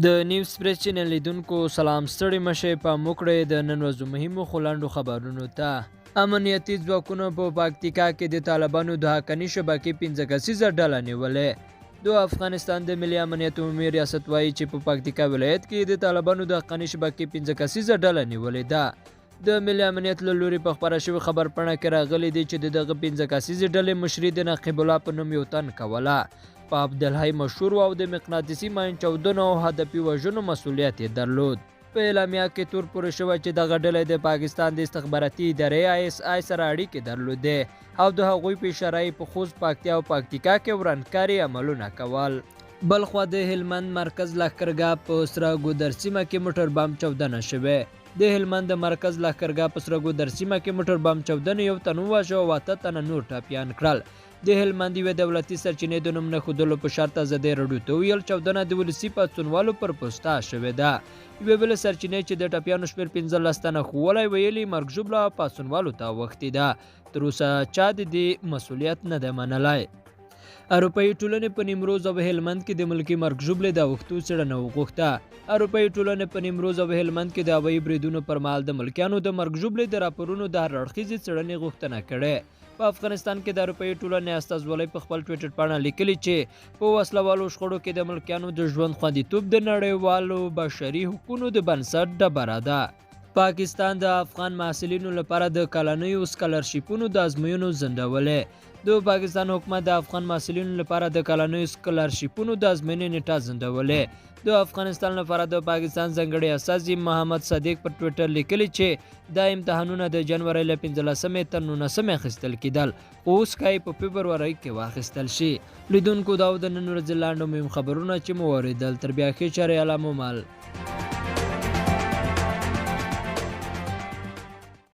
د نیوز پریس چینل لیدونکو سلام، ستړي مشه پام وکړئ د نن ورځې مهمو خو لنډو خبرونو ته. امنیتي ځواکونو په پکتیکا کې د طالبانو د حقاني شبکې 5 کسیزه ډله نیولې. د افغانستان د ملي امنیت عمومي ریاست وایي چې په پکتیکا ولایت کې د طالبانو د حقاني شبکې 5 کسیزه ډله نیولې ده. د ملي امنیت له لوري په خپره شوې خبرپاڼه کې راغلي دي چې د دغه 5 کسیزې ډلې مشري د نقیب الله په نوم یو تن کوله. په عبدالحی مشهور و او د مقناطیسي ماین چاودنو او هدفي وژنو مسولیت یې درلود. په اعلامیه کې تور پورې شوی چې دغه ډله د پاکستان د استخباراتي ادارې آی اس آی سره اړیکې درلودې او د هغوی په اشاره یې په خوست، پکتیا او پکتیکا کې ورانکاري عملونه کول. بلخوا د هلمند مرکز لښکرګاه په سره ګودر سیمه کې موټر بم چاودنه شوې. د هلمند د مرکز لښکرګاه په سره ګودر سیمه کې موټر بم چاودنې یو تن وواژه او 8 تنه نور ټپیان کړل. د هلمند یوې دولتي سرچینې د نوم نه ښودلو په شرط ازادي راډیو ته وویل، چاودنه د ولسي پاڅونوالو پر پوسته شوې ده. یوې بلې سرچینې چې د ټپیانو شمېر 15 تنه ښوولی ویلي، مرګ ژوبله پاڅونوالو ته اوښتې ده. تر اوسه چا د دې مسولیت نه دی منلی. اروپایي ټولنې په نیمروز او هلمند کې د ملکي مرګ ژوبلې د اوښتو څېړنه وغوښته. اروپایي ټولنې په نیمروز او هلمند کې د هوایي بریدونو پر مهال د ملکیانو د مرګ ژوبلې د راپورونو د هر اړخیزې څېړنې غوښتنه کړې. په افغانستان کې د اروپایي ټولنې استازولۍ په خپل ټویټر پاڼه لیکلي چې په وسلهوالو شخړو کې د ملکیانو د ژوند خوندیتوب د نړیوالو بشري حقونو د بنسټ ډبره ده. پاکستان د افغان محصلینو لپاره د کلنیو سکالرشیپونو د ازموینو ځنډولې. د پاکستان حکومت د افغان محصلینو لپاره د کلنیو سکالرشیپونو د ازموینې نیټه ځنډولې. د افغانستان لپاره د پاکستان ځانګړي استازي محمد صدیق پر ټویټر لیکلي چې دا امتحانونه د جنورۍ له 15مې تر 19مې اخیستل کېدل، خو اوس ښایي په فبرورۍ کې واخیستل شي. لیدونکو، دا و د نن ورځې لنډو مهم خبرونه چې مو واورېدل. تر بیا ښې چارې، الله مو مل.